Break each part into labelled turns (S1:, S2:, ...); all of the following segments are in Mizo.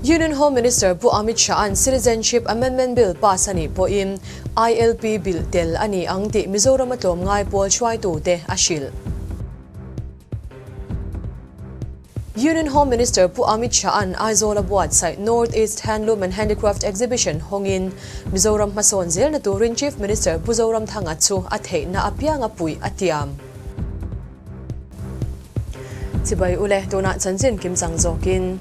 S1: Union Home Minister Pu Amit Shah-a'n Citizenship Amendment Bill pass a nih pawhin ILP bilh tel a ni ang tih Mizorama tlawmngai pawl hruaitute a hrilh. Union Home Minister Pu Amit Shah-a'n Aizawl-a buatsaih North East Handloom and Handicraft Exhibition hawngin Mizoram hmasawn zelna turin Chief Minister Pu Zoramthanga chu a theihna apianga puih a tiam. Chibai ule, tunah chanchin kimchang zawkin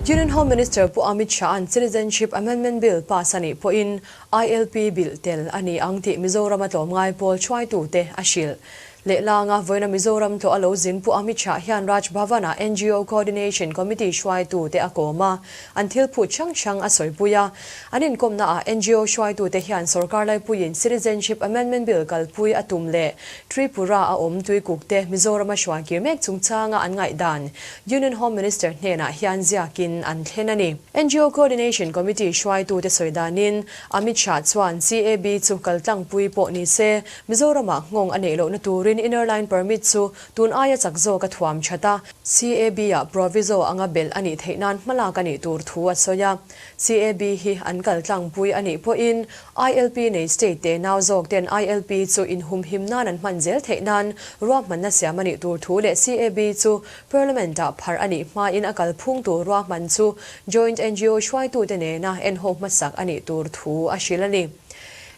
S1: Union Home Minister Pu Amit Shah-a'n Citizenship Amendment Bill pass a nih pawhin ILP bilh tel a ni ang tih Mizorama tlawmngai pawl hruaitute a hrilh. Lehlanga vawiina Mizoram tlawh a lo zin Pu Amit Shah hian Raj Bhavan-ah NGO Coordination Committee hruaitute a kawm a, an thil phut hrang hrang a sawipui a. An inkawmnaah NGO hruaitute hian sorkar laipuiin Citizenship Amendment Bill kalpui a tum leh Tripura a awm Tuikukte Mizorama hruai kir mek chungchanga an ngaihdan Union Home Minister hnenah hian ziakin an thlen a ni. NGO Coordination Committee hruaitute sawi danin Amit Shah chuan CAB chu kaltlangpui pawh ni se Mizoramah nghawng a neih lohna turin Inner Line Permit chu tun aia chak zawk a thuam that a, CAB-ah proviso anga belh a nih theih nan hmalak a nih tur thu a sawi a. CAB hi an kal tlangpui a nih pawhin ILP nei state te nau zawk ten ILP chu inhumhim nan an hman zel theih nan ruahmanna siam a nih tur thu leh CAB chu Parliament-ah pharh a nih hmain a kalphung tur ruahman chu Joint NGO hruaitute nena enho hmasak a nih tur thu a hrilh a ni.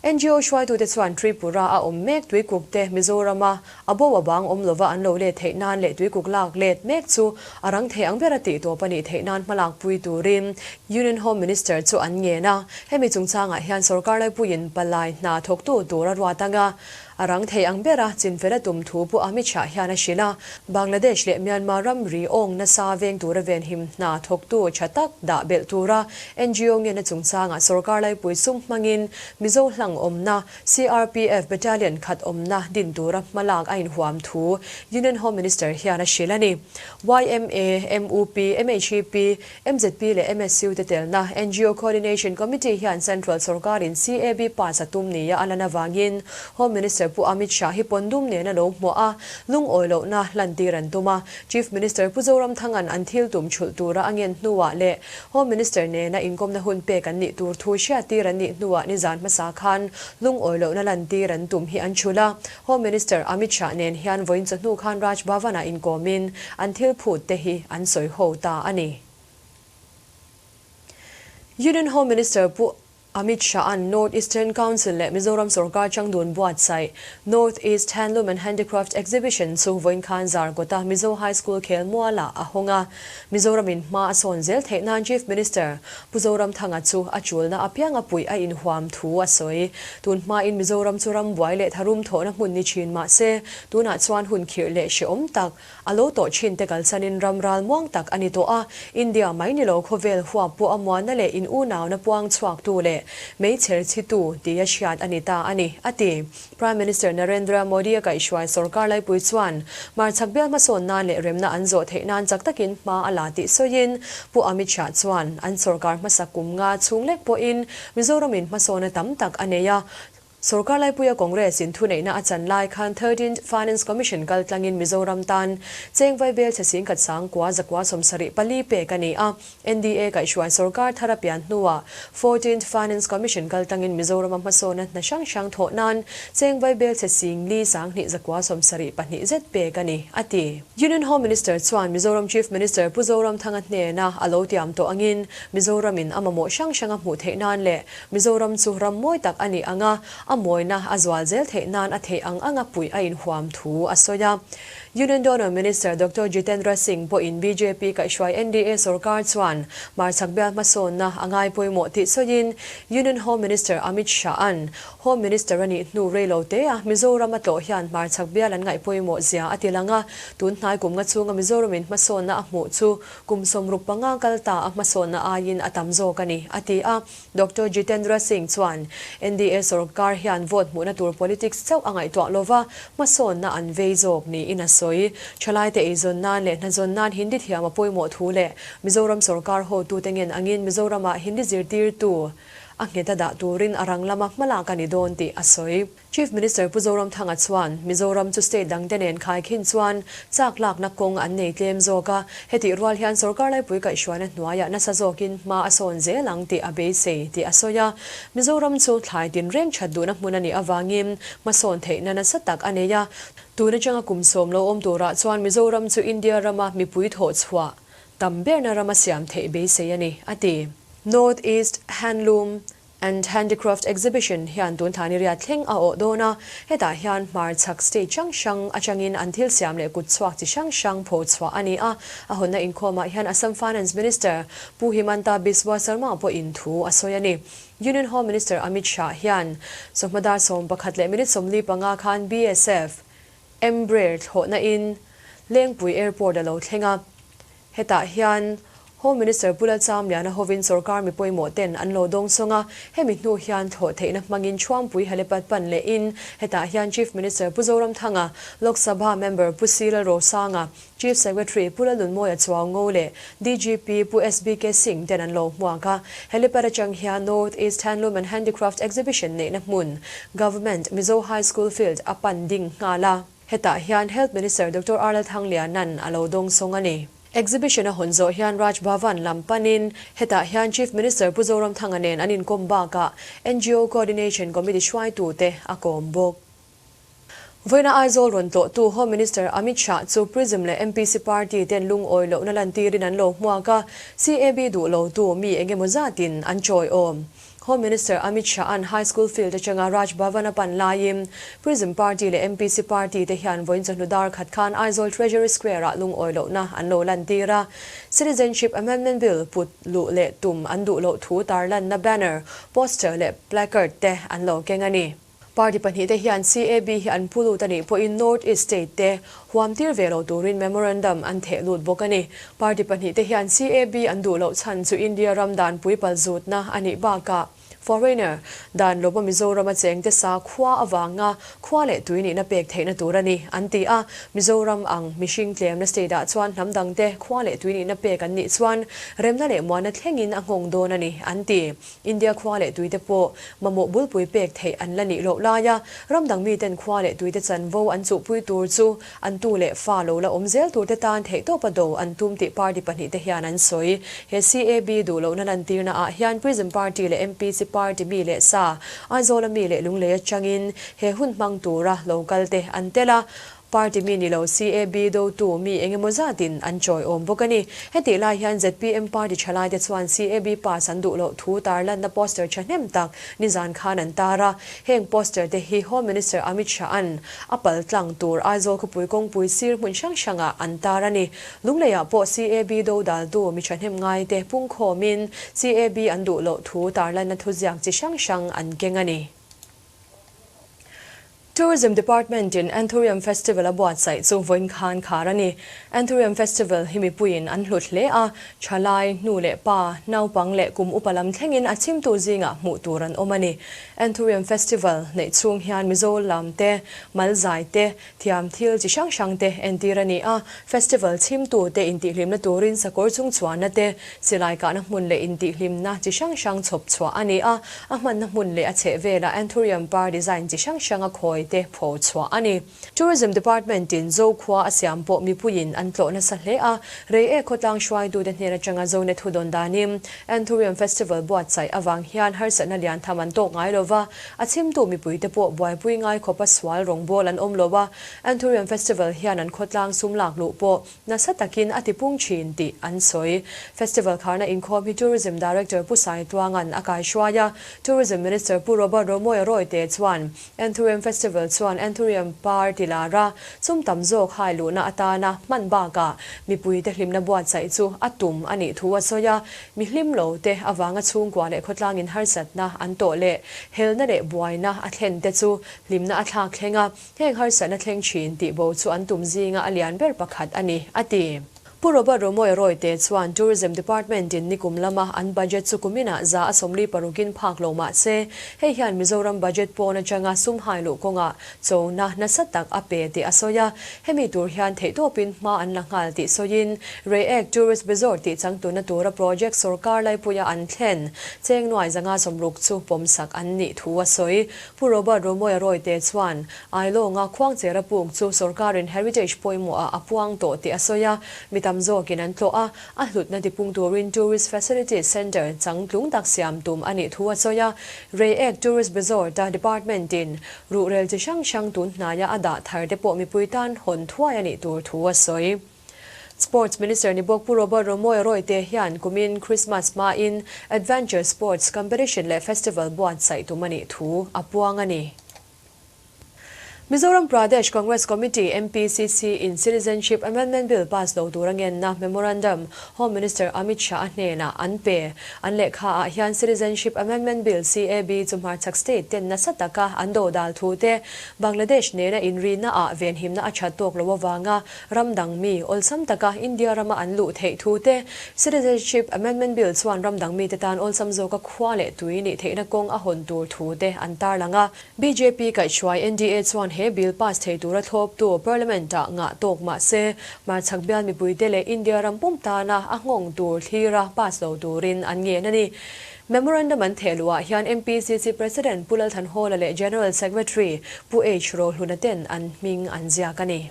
S1: NGO hruaitute chuan Tripura a awm mek Tuikukte Mizorama A bo a bang awm lova an lo let theih nan leh tuikuk lak let mek chu a rang thei ang ber a tih tawp a nih theih nan hmalak pui turin Union Home Minister chu an ngen a. Hemi chungchangah hian sorkar laipuiin palai hna thawktu tur a ruat ang a, a rang thei ang bera chinfel a tum thu Pu Amit Shah hian a hrilh a. Bangladesh leh Myanmar ramri awng nasa veng tura venhim hna thawktu tha tak dah belh tura NGO ngenna chungchangah sorkar laipui sum hmangin Mizo hlang awmna CRPF Battalion khat awmna din tura hmalak a inhuam thu Union Home Minister hian a hrilh a ni. Yma, mup, MHEP, mzp leh MSU te telna NGO Coordination Committee hian Central sorkarin CAB pass a tum nia a lan avangin Home Minister Pu Amit Shah hi pawndum nen a lo hmuah a, lungawi lohna hlantir an tum a. Chief Minister Pu Zoramthanga'n an thil tum chhulh tura a ngen hnuah leh Home Minister nena inkawmna hun pek an nih tur thu hriattir an nih hnuah nizan hmasa khan lungawi lohna lantir an tum hi an chhulh a. Home Minister Amit Shah nen hian vawiin chawhnu khan Raj Bhavan-ah inkawmin an thil phut te hi an sawi ho ta a ni. Union Home Minister Pu Amit Shah-a'n North Eastern Council leh Mizoram sorkar changdun buatsaih North East Handloom and Handicraft Exhibition chu vawiin khan Zarkawta Mizo High School khelmualah a hawng a. Mizoramin hma a sawn zel theih nan Chief Minister Pu Zoramthanga chu a chulna apianga puih a inhuam thu a sawi. Tun hmain Mizoram chu ram buai leh tharum thawhna hmun ni thin mah se, tunah chuan hun khirh leh hrehawm tak A lo tawh thin te kalsanin ram ral muang tak a ni tawh a, India mai ni lo khawvel huap pawh a muanna leh in unauna puang chhuaktu leh meichher chhitu tia hriat a ni ta a ni, a ti. Prime Minister Narendra Modi a kaihhruai sorkar laipui chuan hmarchhak bial hmasawn nan leh remna an zawh theih nan chak takin hma a la tih sawiin Pu Amit Shah chuan an sorkar hmasa kum nga chhung lek pawhin Mizoramin hmasawna tam tak a nei a, Sorkar laipuia Congress in thuneihna a chan lai khan Thirteenth Finance Commission kal tlangin Mizoram tan cheng vaibel chhe singkhat sangkua zakua 74 pek a ni a. NDA kaihhruai sorkar thar a pian hnuah Fourteenth Finance Commission kal tlangin Mizorama hmasawna hna hrang hrang thawh nan cheng vaibel chhe sing li sanghnih zakua 72 zet pek a ni, a ti. Union Home Minister chuan Mizoram Chief Minister Pu Zoramthanga hnena a lo tiam tawh angin Mizoramin a mamawh hrang hrang a hmuh theih nan leh Mizoram chu ram mawi tak a nih ang a, a mawina a zual zel theih nan a theih ang anga puih a inhuam thu a sawi a. Union Donor Minister Doctor Jitendra Singh pawhin bjp kaihhruai NDA sorkar chuan hmarchhak bial hmasawnna a ngai pawimawh tih sawiin Union Home Minister Amit Shah-a'n Home Minister a nih hnu reilo te a Mizoram a tlawh hian hmarchhak bial an ngaih pawimawh zia a ti lang a, tun hnai kum nga chhunga Mizoramin hmasawnna a hmuh chu Kum 65 kal ta a hmasawnna aiin a tam zawk a ni, a ti a. Doctor Jitendra Singh chuan, NDA sorkar hian vote hmuhna tur politics chauh a ngaihtuah lova, hmasawnna an vei zawk niin a sawi. Thalaite eizawn nan leh hnazawn nan Hindi thiam a pawimawh thu leh Mizoram sorkar hotute ngen angin Mizoramah Hindi zirtirtu. a nghet a dah turin a rang lama hmalak a ni dawn tih a sawi. Chief Minister Pu Zoramthanga chuan Mizoram chu state dangte nen khaikhin chuan chak lakna kawng an nei tlem zawk a, hetih rual hian sorkar laipui kaihhruaina hnuaiah nasa zawkin hma a sawn zel ang tih a beisei tih a sawi a. Mizoram chu thlai tinreng that duhna hmun a nih avangin hmasawn theihna nasa tak a nei a, tun atanga kum sawm lo awm turah chuan Mizoram chu India rama mipui thawhchhuah tam berna rama siam theih beisei a ni, a ti. North East Handloom and Handicraft Exhibition hian tun thani riat thleng a awh dawn a, hetah hian hmarchhak state hrang hrang atangin an thil siam leh kut chhuak chi hrang hrang pho chhuah a ni a. A hawnna inkhawmah hian Assam Finance Minister Pu Himanta Biswa Sarma pawhin thu a sawi a ni. Union Home Minister Amit Shah hian chawhma dar 11 leh minute 45 khan BSF Embraer thlawhna in Lengpui Airport a lo thleng a. Hetah hian Home Minister Pu Lalchamliana hovin sorkar mi pawimawh ten an lo dawng sawng a, hemi hnu hian thlawh theihna hmangin Chhuangpui helipad pan lehin hetah hian Chief Minister Pu Zoramthanga, Lok Sabha Member Pu C Lalrosanga, Chief Secretary Pu Lalnunmawia Chuaungo leh DGP Pu SBK Singh ten an lo hmuak a. Helipad atang hian North East Handloom and Handicraft Exhibition neihna hmun Government Mizo High School Field a pan ding nghal a. Hetah hian Health Minister Doctor R Lalthangliana'n a lo dawng sawng a ni. Exhibition a hawn zawh hian Raj Bhavan lam panin hetah hian Chief Minister Pu Zoramthanga nen an inkawm bakah NGO Coordination Committee hruaitute a kawm bawk. Vawiina Aizawl rawn tlawhtu Home Minister Amit Shah chu Prism leh MPC Party ten lungawi lohna lantirin an lo hmuak a, CAB duh lotu mi engemaw zatin an chawiawm. Home Minister Amit Shah-a'n High School field atanga Raj Bhavan a pan laiin Prism Party leh MPC Party te hian vawiin chawhnu dar khat khan Aizawl Treasury Square-ah lungawi lohna an lo lantir a. Citizenship Amendment Bill put luh leh tum an duh loh thu tarlanna banner, poster leh placard te an lo keng a ni. Party pahnihte hian CAB hi an pu lut a nih pawhin North East State te huam tir ve lo turin memorandum an theh lut bawk a ni. Party pahnihte hian CAB an duh loh chhan chu India ram danpui palzutna a nih bakah foreigner dan lova Mizorama chengte sa khua avanga khua leh tui nihna pek theihna tur a ni an ti a. Mizoram ang mihring tlemna state ah chuan hnam dangte khua leh tui nihna pek an nih chuan remna leh muanna thlengin a nghawng dawn a ni an ti. India khua leh tuite pawh mamawh bulpui pek theih an la nih loh laia ram dang miten khua leh tuite chanvo an chuhpui tur chu an tu leh fa lo la awm zel turte tan theihtawpa do an tum tih party pahnihte hian an sawi. He CAB duh lohna lantirna ah hian Prism Party leh MPC Party mi leh sa, Aizawla mi leh Lunglei atangin he hun hmang tura lo kalte an tel a. Party mi ni lo CAB dotu mi engemaw zatin an chawiawm bawk a ni. Hetih lai hian zpm party thalaite chuan CAB pass an duh loh thu tarlanna poster thahnem tak nizan khan an tar a. Heng poster te hi Home Minister Amit Shah-a'n a pal tlang tur Aizawl khawpui kawngpui sir hmun hrang hrangah an tar a ni. Lungleiah pawh CAB do daltu mi thahnem ngaite pungkhawmin CAB an duh loh thu tarlanna thuziak chi hrang hrang an keng a ni. Tourism Department in Anthurium Festival a buatsaih chu vawiin khan khar a ni. Anthurium Festival hi mipuiin an hlut hle a, thalai, nu leh pa, naupang leh kum upa lam thlengin a chhimtu zingah hmuh tur an awm a ni. Anthurium Festival neih chhung hian Mizo lam te, malzai te, thiam thil chi hrang hrang te entir a ni a, festival chhimtu te intihhlimna turin sakawr chung chhuahna te, silai kahna hmun leh intihhlimna chi hrang hrang chhawp chhuah a ni a, a hmanna hmun leh a chheh velah Anthurium par design chi hrang hranga khawi te pho chhuah a ni. Tourism Department in Zokhua a siam pawh mipuiin an tlawh nasa hle a, rei e khawtlang hruaitute hnen atanga Zonet hu dawn danin Anthurium Festival buatsaih avang hian harsatna lian tham an tawk ngai lova, A chhimtu mipuite pawh buaipui ngai khawpa sual rawngbawl an awm lo a, Anthurium Festival hian an khawtlang sum lak luh pawh nasa takin a tipung thin tih an sawi. Festival kharna inkhawm hi Tourism Director Pu Sai Tuanga'n a kaihruai a, Tourism Minister Pu Robert Romawia Rawite chuan Anthurium Festival chuan Anthurium par ti lar a, sum tam zawk hai luhna atana hman bakah mipuite hlimna buatsaih chu a tum a nih thu a sawi a. Mi hlim lo te avanga chhungkua leh khawtlangin harsatna an tawh leh helna leh buaina a thlen te chu hlimna a thlak thleng a, heng harsatna thleng thin tih bo chu an tum zinga a lian ber pakhat a ni, a ti. Pu Robert Romawia Royte chuan Tourism Department in nikum lama an budget chu kuminah 46% in phak lo mah se, hei hian Mizoram budget pawn atanga sum hai luh kawngah chona nasa tak a pe tih a sawi a. Hemi tur hian theihtawpin hma an la nghal tih sawiin Reiek Tourist Resort tih changtuna tura project sorkar laipuia an thlen cheng nuai 160 chu pawmsak an nih thu a sawi. Pu Robert Romawia Royte chuan Ailawnga Khuangchera puk chu sorkarin heritage pawimawh a puang tawh tih a sawi a, mi tam zawkin an tlawh a, a hlutna tipung turin Tourist Facilities Centre changtlung tak siam tum a nih thu a sawi a. Reiek Tourist Resort a department in ruhrel chi hrang hrang tun hnaia a dah thar te pawh mipui tan hawn thuai a nih tur thu a sawi. Sports Minister ni bawk Pu Robert Romawia Royte hian kumin Christmas hmain Adventure Sports Competition leh Festival buatsaih tum a nih thu a puang a ni. Mizoram Pradesh Congress Committee, MPCC, in Citizenship Amendment Bill pass lo tur a ngenna memorandum Home Minister Amit Shah a hnenah an pe. An lehkha ah hian Citizenship Amendment Bill, CAB, chu hmarchhak state ten nasa taka an do dal thu te, Bangladesh nena inrina ah venhimna a that tawk lo avanga ram dang mi awlsam taka India rama an luh theih thu te, Citizenship Amendment Bill chuan ram dang mite tan awlsam zawka khua leh tui nih theihna kawng a hawn tur thu te an tarlang a. BJP kaihhruai NDA chuan he bill pass thei tura thlawptu Parliament ah ngah tawk mah se, hmarchhak bial mipuite leh India ram pum tana a nghawng tur thlira pass lo turin an ngen a ni. Memorandum an theh luhah hian MPCC President Pu Lalthanhawla leh General Secretary Pu H Rohluna ten an hming an ziak a ni.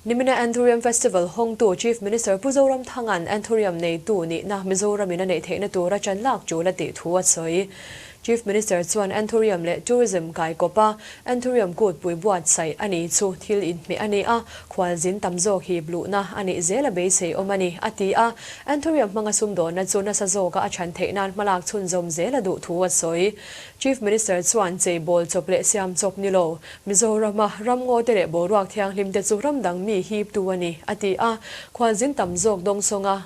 S1: Nimina Anthurium Festival hawngtu Chief Minister Pu Zoramthanga'n Anthurium neitu nihna Mizoramin a neih theihna tura chan lak tul a tih thu a sawi. Chief Minister chuan Anthurium leh Tourism kai kawp a, Anthurium kutpui buatsaih a ni chu thil inhmeh a ni a, khualzin tam zawk hip luhna a nih zel a beisei awm a ni, a ti a. Anthurium hmanga sumdawnna chu nasa zawka a chhan theih nan hmalak chhunzawm zel a duh thu a sawi. Chief Minister chuan cheibawl chawp leh siam chawp ni lo, Mizorama ramngaw te leh boruak thianghlim te chu ram dang mi hip tu a ni, a ti a. Khualzin tam zawk dawngsawnga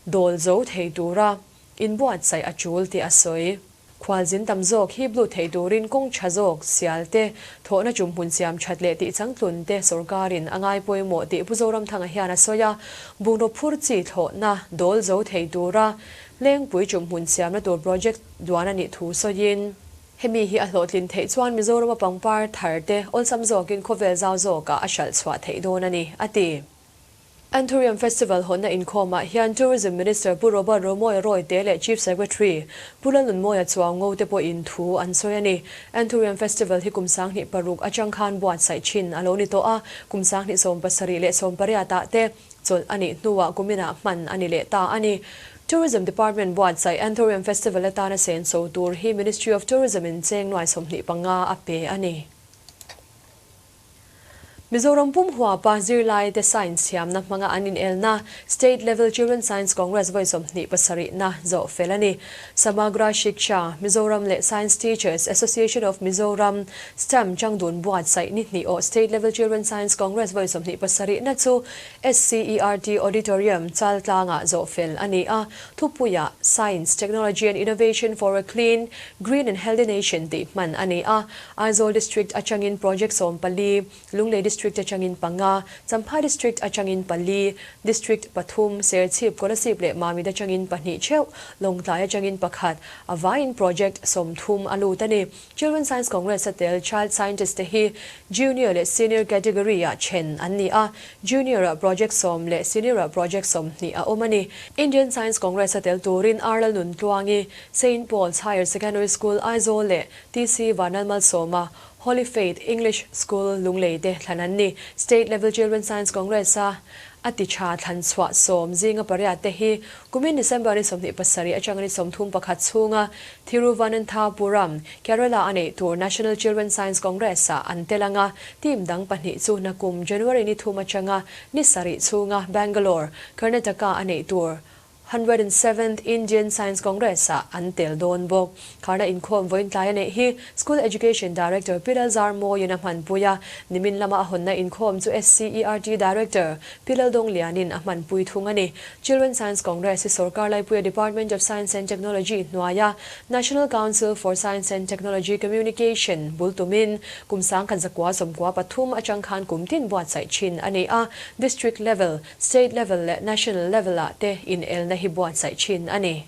S1: dawl zo thei tura inbuatsaih a tul tih a sawi. Khualzin tam zawk hip lut thei turin kawng tha zawk, sial te, thawhna tum hmun siam that leh tih changtlun te sorkarin a ngai pawimawh tih Pu Zoramthanga hian a sawi a. Bungraw phur chi thlawhna dawl zo thei tura Lengpui tum hmun siamna tur project duan a nih thu sawiin, hemi hi a hlawhtlin theih chuan Mizorama pangpar thar te awlsam zawkin khawvel zau zawkah a hralh chhuah theih dawn a ni, a ti. Anthurium Festival hawnna inkhawmah hian Tourism Minister Pu Robert Romawia Royte leh Chief Secretary Pu Lalnunmawia Chuango te pawhin thu an sawi a ni. Anthurium Festival hi kum 2006 atang khan buatsaih thin a lo ni tawh a, kum 2017 leh 18 ah te chawlh a nih hnuah kuminah hman a ni leh ta a ni. Tourism Department buatsaih Anthurium Festival atana senso tur hi Ministry of Tourism in cheng nuai 25 a pe a ni. Mizoram pum huapa zirlai te science thiamna hmanga an inelna State Level Children Science Congress vawi 27 na zawh fel a ni. Samagra Shiksha, Mizoram leh Science Teachers Association of Mizoram, STAM, changdun buatsaih ni hnih aw State Level Children Science Congress vawi 27 na chu SCERT Auditorium, Chaltlangah zawh fel a ni a. Thupuia Science, Technology and Innovation for a Clean, Green and Healthy Nation tih hman a ni a. Aizawl District atangin Project 14, Lunglei District atangin 5, Champhai District atangin 4, District 3, Serchhip, Kolasib leh Mamit atangin 2 theuh, Lawngtlai atangin 1, a vaiin Project 30 a lut a ni. Children Science Congress a tel Child Scientist te hi Junior leh Senior category ah then an ni a, Junior ah Project 10 leh Senior ah Project 20 a awm a ni. Indian Science Congress a tel turin Arlal Nuntluangi, Saint Paul's Higher Secondary School, Aizawl leh TC Vanlalmalsawma, Holy Faith English School, Lunglei te thlan an ni. State Level Children Science Congress a a ti tha thlan chhuah 10 zinga 8 te hi kumin December ni 27 atanga ni 31 chhunga Thiruvananthapuram, Kerala a nei tur National Children Science Congress ah an telanga team dang 2 chu nakum January ni 3 atanga ni 7 chhunga Bangalore, Karnataka a nei tur. 107th Indian Science Congress-ah an tel dawn bawk. Kharna inkhawm vawiin tlai a neih hi School Education Director Pi Lalzarmawiin a hmanpui a, nimin lama a hawnna inkhawm chu SCERT Director Pi Laldawnglianin a hmanpui thung a ni. Children Science Congress hi sorkar laipuia Department of Science and Technology hnuaia National Council for Science and Technology Communication bul tumin kum 1993 atang khan kum tin buatsaih thin a ni a, District level, State level leh National level ah te inelna hi buatsaih thin a ni.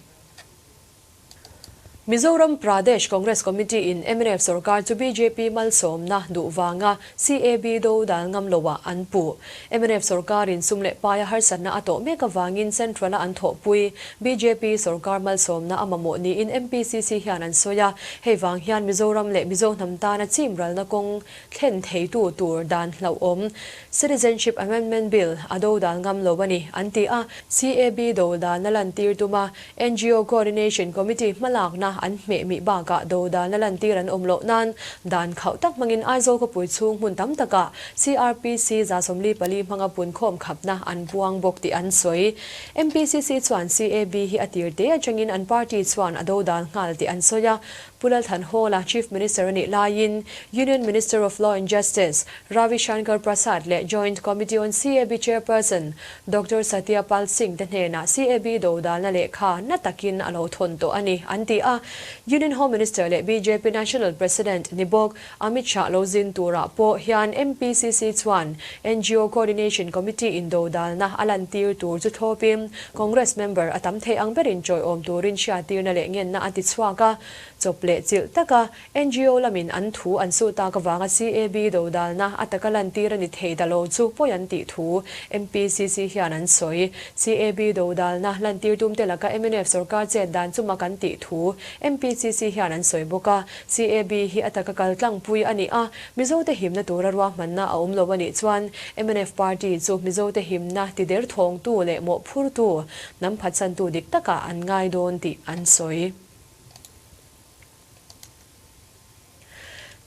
S1: Mizoram Pradesh Congress Committee in mnf sorkar chu bjp malsawmna duh vanga CAB do dal ngam loah an puh. Mnf sorkarin sum leh paia harsatna a tawh mek avangin Central a an thawhpui bjp sorkar malsawmna a mamawh niin MPCC hian an sawi a, hei vang hian Mizoram leh Mizo hnam tana chim ralna kawng thlen theitu tur dan hlauhawm Citizenship Amendment Bill a do dal ngam lo a ni, an ti a. CAB do dalna lantir tuma ngo Coordination Committee hmalakna an hmeh mih bakah do dalna lantir an awm loh nan dan khauh tak hmangin Aizawl khawpui chhung hmun tam takah CRPC 44 hmanga punkhawm khapna an buang bawk tih an sawi. MPCC chuan CAB hi a tir te atangin an party chuan a do dal nghal tih an sawi a. Pu Lalthan Hawla Chief Minister a nih laiin Union Minister of Law and Justice Ravi Shankar Prasad leh Joint Committee on CAB Chairperson Doctor Satya Pal Singh te hnenah CAB dodalna lehkha na takin a lo thawn tawh a ni, an ti a. Union Home Minister leh bjp National President ni bawk Amit Shah lo zin turah pawh hian MPCC chuan ngo Coordination Committee in dodalna a lantir tur chu thlawpin Congress member a tam thei ang berin chawiawm turin hriattirna leh ngenna a ti chhuak a. Chawp leh chilh taka ngo lamin an thu an suh tak avanga CAB dodalna a taka lantir a ni thei ta lo chu pawi an tih thu MPCC hian an sawi. CAB dodalna lantir tumte laka mnf sorkar chet dan chu mak an tih thu MPCC hian an sawi bawk a. CAB hi a taka kal tlangpui a ni a, Mizote himna tura ruahmanna a awm lo a nih chuan mnf party chu Mizote himna tider thawngtu leh mawhphurtu, hnam phatsantu dik takah an ngai dawn tih an sawi.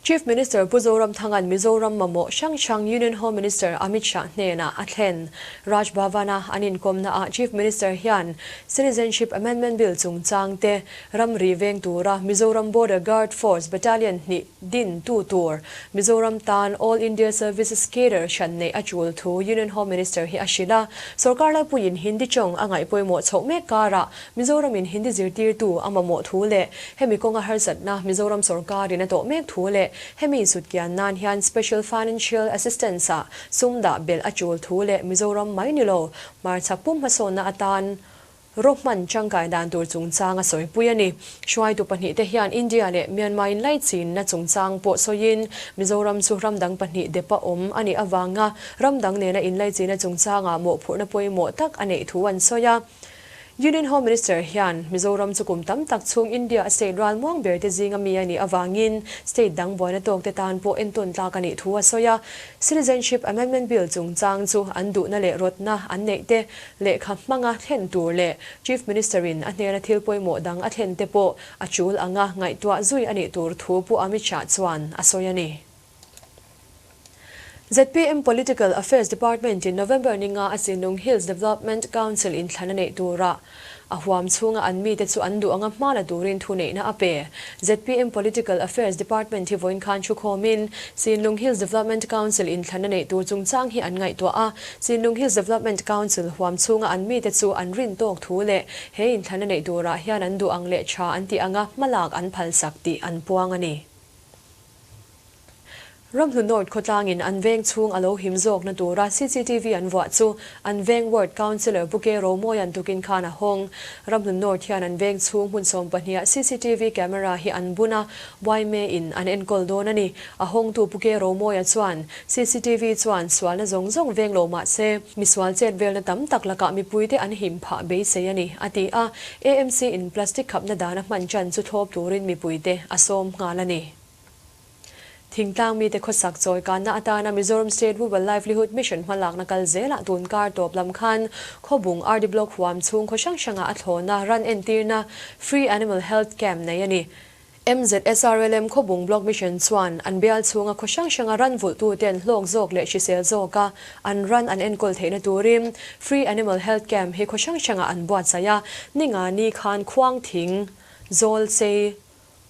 S1: Chief Minister Pu Zoramthanga'n Mizoram mamawh hrang hrang Union Home Minister Amit Shah hnenah a thlen. Raj Bhavan-a an inkawmnaah Chief Minister hian Citizenship Amendment Bill chungchang te ramri veng tura Mizoram Border Guard Force Battalion hnih din tu tur Mizoram tan All India Services Cadre hran neih a tul thu Union Home Minister hi a hrilh a. Sorkar laipuiin Hindi tawng a ngaih pawimawh chhoh mek karah Mizoramin Hindi zirtirtu a mamawh thu leh hemi kawnga harsatna Mizoram sorkarin a tawh mek thu leh hemi sutkian nan hian Special Financial Assistance-ah sum dah belh a tul thu leh Mizoram mai ni lo hmarchhak pum hmasawnna atan rawhman tangkai dan tur chungchang a sawipui a ni. Hruaitu pahnihte hian India leh Myanmar inlaichinna chungchang pawh sawiin Mizoram chu ram dang pahnih depa awm a nih avanga ram dang nena inlaichinna chungchangah mawhphurhna pawimawh tak a neih thu an sawi a. Union Home Minister hian Mizoram chu kum tam tak chhung India a state ral muang ber te zinga mi a nih avangin state dang buaina tawk te tan pawh entawn tlak a nih thu a sawi a. Citizenship Amendment Bill chungchang chu an duhna leh rawtna an neih te lehkha hmanga thlen tur leh Chief Minister in a hnena thil pawimawh dang a thlen te pawh a tul anga ngaihtuah zui a nih tur thu Pu Amit Shah chuan a sawi a ni. Zpm Political Affairs Department in November ninga a Sinlung Hills Development Council inthlan a neih turah a huam chhunga an mite chu an duh anga hma la turin thuneihna a pe. Zpm Political Affairs Department hi vawiin khan thukhawmin Sinlung Hills Development Council inthlan a neih tur chungchang hi an ngaihtuah a. Sinlung Hills Development Council huam chhunga an mite chu an rin tawk thu leh he inthlan a neih turah hian an duh ang leh tha an tih anga hmalak an phalsak tih an puang a ni. Ramhnu North khawtlangin an veng chhung a lo him zawkna tura cctv an vuah chu an veng Ward Councillor Pu Ke Romawia'n tukin khan a hawng. Ramhnu North hian an veng chhung hmun 12 ah cctv camera hi an bun a, YMA in an enkawl dawn a ni. A hawngtu Pu Ke Romawia chuan cctv chuan sualna zawng zawng veng lo mah se, misual chet velna tam tak lakah mipuite an him phah beisei a ni, a ti a. AMC in plastic khapna dan a hman chan chu thlawp turin mipuite a sawm nghal a ni. Thingtlang mite khawsak chawi kanna atana Mizoram State Rural Livelihood Mission hmalakna kal zelah tun kar tawp lam khan Khawbung RD Block huam chhung khaw hrang hrangah a thlawna ran entirna Free Animal Health Camp nei a ni. MZSRLM Khawbung Block Mission chuan an bial chhunga khaw hrang hranga ran vulhtuten hlawk zawk leh hrisel zawka an ran an enkawl theihna turin Free Animal Health Camp hi khaw hrang hrangah an buatsaih a, Ningani khan Khuangthing, Zawlsei,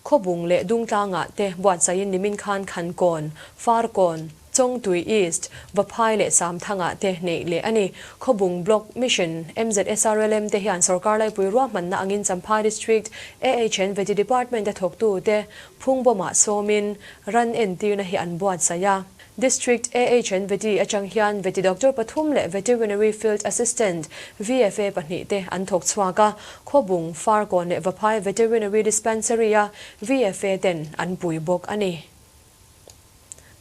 S1: Khawbung leh Dungtlangah te buatsaihin nimin khan Khankawn, Farkawn, Chawngtui East, Vaphai leh Samthangah te neih leh a ni. Khawbung Block Mission, MZSRLM te hian sawrkar laipui ruahmanna angin Champhai District AHN Vety Department a thawktute phungbawmah sawmin ran entirna hi an buatsaih a. District AHN Vety atang hian Vety Doctor pathum leh Veterinary Field Assistant, VFA, pahnihte an thawk chhuak a, Khawbung, Farkawn leh Vaphai Veterinary Dispensary-a VFA ten an pui bawk a ni.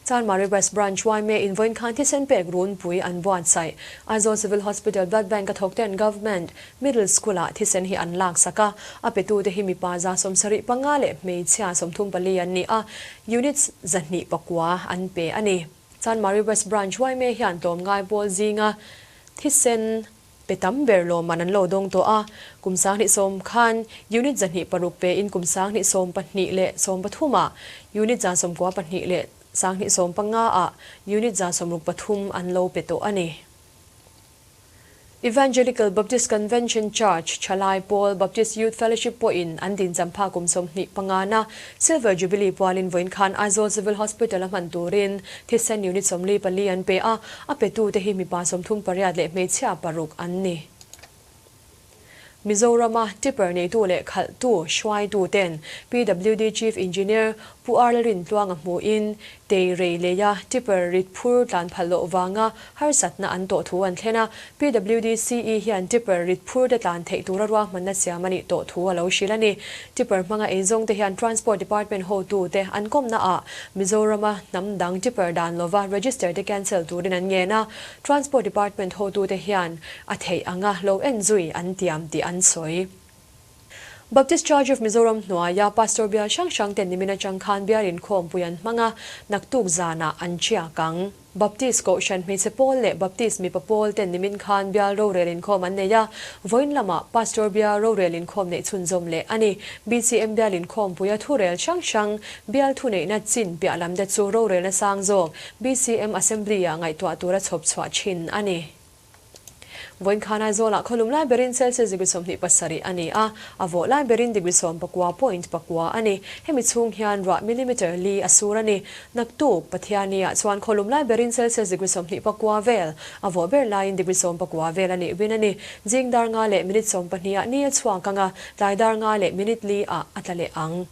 S1: Chanmari West Branch yma in vawiin khan thisen pek runpui an buatsaih. Aizawl Civil Hospital Blood Bank a thawk ten Government Middle School-ah thisen hi an laksak a, a petute hi mipa 75 leh hmeichhia 34 an ni a, Units 209 an pe a ni. Chanmari West Branch yma hian tlawmngai pawl zinga thisen pe tam ber lawmman an lo dawng tawh a, kum 2010 khan unit 206 pe in kum 2012 leh 13 ah unit 94 leh 2015 ah unit 63 an lo pe tawh a ni. Evangelical Baptist Convention Church, Thalai Pawl Baptist Youth Fellowship pawhin an din champha kum 25 na Silver Jubilee pualin vawiin khan Aizawl Civil Hospital a hman turin thisen unit 44 an pe a, a petute hi mipa 38 leh hmeichhia 6 an ni. Mizorama tipper neitu leh khalhtu hruaitu ten PWD Chief Engineer Pu Arlarin tluanga hmuin tei rei leia tipper rit phur tlan phal loh wanga harsatna an to thu an thlena PWD CE hian tipper rit phur te tlan theih tura ruahmanna siam ani to thu alo hril ani. Tipper hmanga eizawng te hian Transport Department ho tu te an kawmna a Mizorama hnam dang tipper dan lova register te cancel turin an nge na Transport Department ho tu te hian a thei anga lo en zui an tiam ti an sawi. Baptist Church of Mizoram hnuaia Pastor Bial hrang hrang ten nimina changkhan bialin khawm puian hmanga naktuk zana an chia kang. Baptist ko shan hmeichhe pawl leh Baptist mipa pawl ten nimin khan bial rorelin khawm an nei a, vawiin lama Pastor Bial rorelin khawm nei chhunzawm leh ani. BCM bialin khawm puia thurel hrang hrang bial thu neihna chin piah lam te chu rorelna sang zawk BCM Assembly a ngaihtuah tura chhawp chhuah thin ani. Vawiin khan Aizawlah khawlum lai berin Celsius degree 27 ani a, a vawh lai berin degree 19.9 ani. Hemi chhung hian ruah millimeter li a sur ani. Naktuk Pathiani ah chuan khawlum lai berin Celsius degree 29 vel, a vawh ber laiin degree 19 vel ani rin ani. Jing dar nga leh minute 12 ah ni a chhuak anga, tlai dar nga leh minute li ah a tla leh ang.